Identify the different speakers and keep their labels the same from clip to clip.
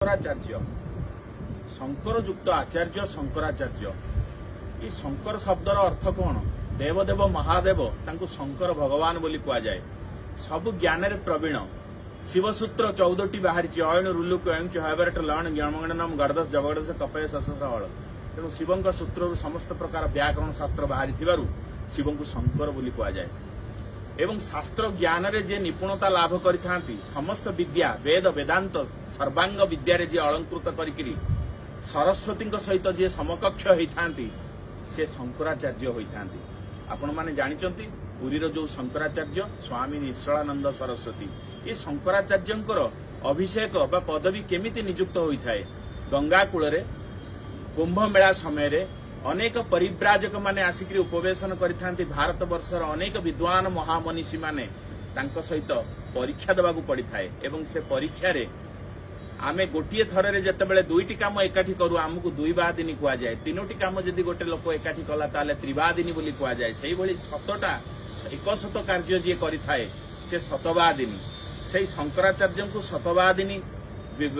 Speaker 1: ଶଙ୍କରାଚାର୍ଯ୍ୟ, ଶଙ୍କରଯୁକ୍ତ ଆଚାର୍ଯ୍ୟ ଶଙ୍କରାଚାର୍ଯ୍ୟ। ଏ ଶଙ୍କର ଶବ୍ଦର ଅର୍ଥ କଣ? ଦେବଦେବ ମହାଦେବ, ତାଙ୍କୁ ଶଙ୍କର ଭଗବାନ ବୋଲି କୁହାଯାଏ। ସବୁ ଜ୍ଞାନରେ ପ୍ରବୀଣ। ଶିବସୂତ୍ର 14ଟି ବାହାରିଛି: ଅୟଣ ରୁଲୁକ ଅୟଞ୍ଚ ହୟବରଟ ଲଣ ଜ୍ଞମଗଣନମ ଗର୍ଦଶ ଜବଗଡସ କପୟ ସଶଳ। ତେଣୁ ଶିବଙ୍କ ସୂତ୍ରରୁ ସମସ୍ତ ପ୍ରକାର ବ୍ୟାକରଣ ଶାସ୍ତ୍ର ବାହାରିଥିବାରୁ ଶିବଙ୍କୁ ଶଙ୍କର ବୋଲି କୁହାଯାଏ। ଏବଂ ଶାସ୍ତ୍ର ଜ୍ଞାନରେ ଯିଏ ନିପୁଣତା ଲାଭ କରିଥାନ୍ତି, ସମସ୍ତ ବିଦ୍ୟା, ବେଦ ବେଦାନ୍ତ ସର୍ବାଙ୍ଗ ବିଦ୍ୟାରେ ଯିଏ ଅଳଙ୍କୃତ କରିକିରି ସରସ୍ୱତୀଙ୍କ ସହିତ ଯିଏ ସମକକ୍ଷ ହୋଇଥାନ୍ତି, ସେ ଶଙ୍କରାଚାର୍ଯ୍ୟ ହୋଇଥାନ୍ତି। ଆପଣମାନେ ଜାଣିଛନ୍ତି, ପୁରୀର ଯୋଉ ଶଙ୍କରାଚାର୍ଯ୍ୟ ସ୍ୱାମୀ ନିଶ୍ଚଳାନନ୍ଦ ସରସ୍ୱତୀ, ଏ ଶଙ୍କରାଚାର୍ଯ୍ୟଙ୍କର ଅଭିଷେକ ବା ପଦବୀ କେମିତି ନିଯୁକ୍ତ ହୋଇଥାଏ? ଗଙ୍ଗା କୂଳରେ କୁମ୍ଭମେଳା ସମୟରେ ଅନେକ ପରିବ୍ରାଜକ ମାନେ ଆସିକରି ଉପବେଶନ କରିଥାନ୍ତି। ଭାରତ ବର୍ଷର ଅନେକ ବିଦ୍ୱାନ ମହାମନୀଷୀ ମାନେ, ତାଙ୍କ ସହିତ ପରୀକ୍ଷା ଦେବାକୁ ପଡିଥାଏ। ଏବଂ ସେ ପରୀକ୍ଷାରେ ଆମେ ଗୋଟିଏ ଥରରେ ଯେତେବେଳେ ଦୁଇଟି କାମ ଏକାଠି କରୁ, ଆମକୁ ଦ୍ୱିବାଦିନୀ କୁହାଯାଏ। ତିନୋଟି କାମ ଯଦି ଗୋଟେ ଲୋକ ଏକାଠି କଲା, ତାହେଲେ ତ୍ରିବାଦିନୀ ବୋଲି କୁହାଯାଏ। ସେଇଭଳି ଶତଟା ଏକଶତ କାର୍ଯ୍ୟ ଯିଏ କରିଥାଏ, ସେ ଶତବାଦିନୀ। ସେଇ ଶଙ୍କରାଚାର୍ଯ୍ୟଙ୍କୁ ଶତବାଦିନୀ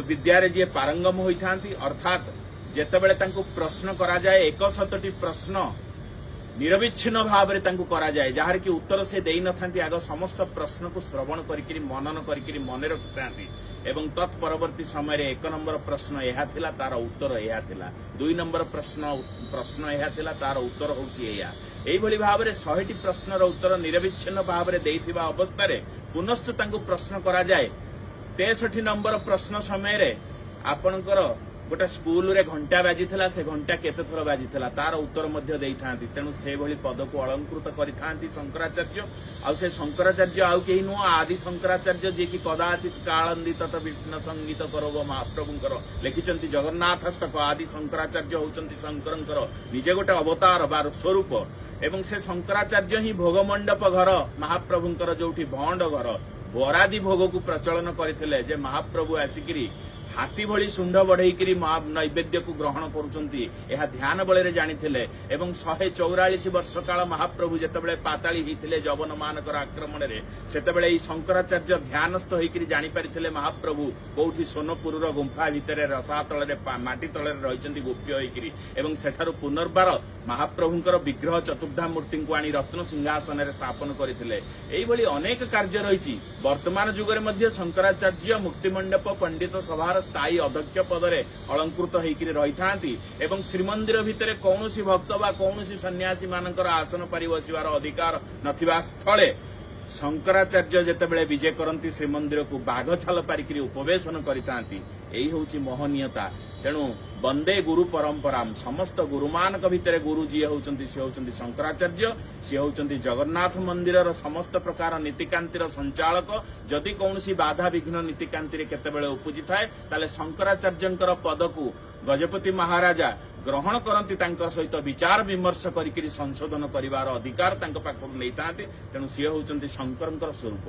Speaker 1: ବିଦ୍ୟାରେ ଯିଏ ପାରଙ୍ଗମ ହୋଇଥାନ୍ତି, ଅର୍ଥାତ୍ ଯେତେବେଳେ ତାଙ୍କୁ ପ୍ରଶ୍ନ କରାଯାଏ, ଏକଶତଟି ପ୍ରଶ୍ନ ନିରବିଚ୍ଛିନ୍ନ ଭାବରେ ତାଙ୍କୁ କରାଯାଏ, ଯାହାର କି ଉତ୍ତର ସେ ଦେଇନଥାନ୍ତି। ଆଗ ସମସ୍ତ ପ୍ରଶ୍ନକୁ ଶ୍ରବଣ କରିକିରି, ମନନ କରିକିରି ମନେ ରଖିଥାନ୍ତି ଏବଂ ତତ୍ ପରବର୍ତ୍ତୀ ସମୟରେ ଏକ ନମ୍ବର ପ୍ରଶ୍ନ ଏହା ଥିଲା, ତାର ଉତ୍ତର ଏହା ଥିଲା, ଦୁଇ ନମ୍ବର ପ୍ରଶ୍ନ ଏହା ଥିଲା, ତାର ଉତ୍ତର ହେଉଛି ଏଇଆ। ଏଇଭଳି ଭାବରେ 100ଟି ପ୍ରଶ୍ନର ଉତ୍ତର ନିରବିଚ୍ଛିନ୍ନ ଭାବରେ ଦେଇଥିବା ଅବସ୍ଥାରେ ପୁନଶ୍ଚ ତାଙ୍କୁ ପ୍ରଶ୍ନ କରାଯାଏ। 63 ନମ୍ବର ପ୍ରଶ୍ନ ସମୟରେ ଆପଣଙ୍କର ଗୋଟେ ସ୍କୁଲରେ ଘଣ୍ଟା ବାଜିଥିଲା, ସେ ଘଣ୍ଟା କେତେ ଥର ବାଜିଥିଲା, ତାର ଉତ୍ତର ମଧ୍ୟ ଦେଇଥାନ୍ତି। ତେଣୁ ସେଭଳି ପଦକୁ ଅଳଙ୍କୃତ କରିଥାନ୍ତି ଶଙ୍କରାଚାର୍ଯ୍ୟ। ଆଉ ସେ ଶଙ୍କରାଚାର୍ଯ୍ୟ ଆଉ କେହି ନୁହଁ, ଆଦି ଶଙ୍କରାଚାର୍ଯ୍ୟ, ଯିଏକି କଦାଚିତ କାଳନ୍ଦୀ ତଟ ବିଘ୍ନ ସଙ୍ଗୀତ କରବ ମହାପ୍ରଭୁଙ୍କର ଲେଖିଛନ୍ତି ଜଗନ୍ନାଥାଷ୍ଟକ। ଆଦି ଶଙ୍କରାଚାର୍ଯ୍ୟ ହଉଛନ୍ତି ଶଙ୍କରଙ୍କର ନିଜେ ଗୋଟେ ଅବତାର ବା ସ୍ୱରୂପ। ଏବଂ ସେ ଶଙ୍କରାଚାର୍ଯ୍ୟ ହିଁ ଭୋଗମଣ୍ଡପ ଘର ମହାପ୍ରଭୁଙ୍କର, ଯୋଉଠି ଭଣ୍ଡ ଘର ବରାଦି ଭୋଗକୁ ପ୍ରଚଳନ କରିଥିଲେ ଯେ ମହାପ୍ରଭୁ ଆସିକିରି ହାତୀ ଭଳି ଶୁଣ୍ଢ ବଢେଇକିରି ମହା ନୈବେଦ୍ୟକୁ ଗ୍ରହଣ କରୁଛନ୍ତି, ଏହା ଧ୍ୟାନ ବଳରେ ଜାଣିଥିଲେ। ଏବଂ 144 ବର୍ଷ କାଳ ମହାପ୍ରଭୁ ଯେତେବେଳେ ପାତାଳୀ ହେଇଥିଲେ ଯବନମାନଙ୍କର ଆକ୍ରମଣରେ, ସେତେବେଳେ ଏଇ ଶଙ୍କରାଚାର୍ଯ୍ୟ ଧ୍ୟାନସ୍ଥ ହେଇକିରି ଜାଣିପାରିଥିଲେ ମହାପ୍ରଭୁ କୋଉଠି ସୋନପୁରର ଗୁମ୍ଫା ଭିତରେ ରସାତଳରେ ମାଟି ତଳରେ ରହିଛନ୍ତି ଗୋପ୍ୟ ହେଇକିରି। ଏବଂ ସେଠାରୁ ପୁନର୍ବାର ମହାପ୍ରଭୁଙ୍କର ବିଗ୍ରହ ଚତୁର୍ଦ୍ଧା ମୂର୍ତ୍ତିଙ୍କୁ ଆଣି ରତ୍ନ ସିଂହାସନରେ ସ୍ଥାପନ କରିଥିଲେ। ଏଇଭଳି ଅନେକ କାର୍ଯ୍ୟ ରହିଛି। ବର୍ତ୍ତମାନ ଯୁଗରେ ମଧ୍ୟ ଶଙ୍କରାଚାର୍ଯ୍ୟ ମୁକ୍ତିମଣ୍ଡପ ପଣ୍ଡିତ ସଭାର ସ୍ଥାୟୀ ଅଧ୍ୟକ୍ଷ ପଦରେ ଅଳଙ୍କୃତ ହେଇକିରି ରହିଥାନ୍ତି। ଏବଂ ଶ୍ରୀମନ୍ଦିର ଭିତରେ କୌଣସି ଭକ୍ତ ବା କୌଣସି ସନ୍ନ୍ୟାସୀ ମାନଙ୍କର ଆସନ ପାରି ବସିବାର ଅଧିକାର ନଥିବା ସ୍ଥଳେ ଶଙ୍କରାଚାର୍ଯ୍ୟ ଯେତେବେଳେ ବିଜେ କରନ୍ତି ଶ୍ରୀମନ୍ଦିରକୁ, ବାଘ ଛାଲ ପାରିକିରି ଉପବେଶନ କରିଥାନ୍ତି। ଏଇ ହେଉଛି ମହନୀୟତା। ତେଣୁ ବନ୍ଦେ ଗୁରୁ ପରମ୍ପରାମ। ସମସ୍ତ ଗୁରୁମାନଙ୍କ ଭିତରେ ଗୁରୁ ଯିଏ ହେଉଛନ୍ତି, ସିଏ ହେଉଛନ୍ତି ଶଙ୍କରାଚାର୍ଯ୍ୟ। ସିଏ ହେଉଛନ୍ତି ଜଗନ୍ନାଥ ମନ୍ଦିରର ସମସ୍ତ ପ୍ରକାର ନୀତିକାନ୍ତିର ସଞ୍ଚାଳକ। ଯଦି କୌଣସି ବାଧା ବିଘ୍ନ ନୀତିକାନ୍ତିରେ କେତେବେଳେ ଉପୁଜିଥାଏ, ତାହେଲେ ଶଙ୍କରାଚାର୍ଯ୍ୟଙ୍କର ପଦକୁ ଗଜପତି ମହାରାଜା ଗ୍ରହଣ କରନ୍ତି। ତାଙ୍କ ସହିତ ବିଚାର ବିମର୍ଶ କରିକିରି ସଂଶୋଧନ କରିବାର ଅଧିକାର ତାଙ୍କ ପାଖରୁ ନେଇଥାନ୍ତି। ତେଣୁ ସିଏ ହେଉଛନ୍ତି ଶଙ୍କରଙ୍କର ସ୍ୱରୂପ।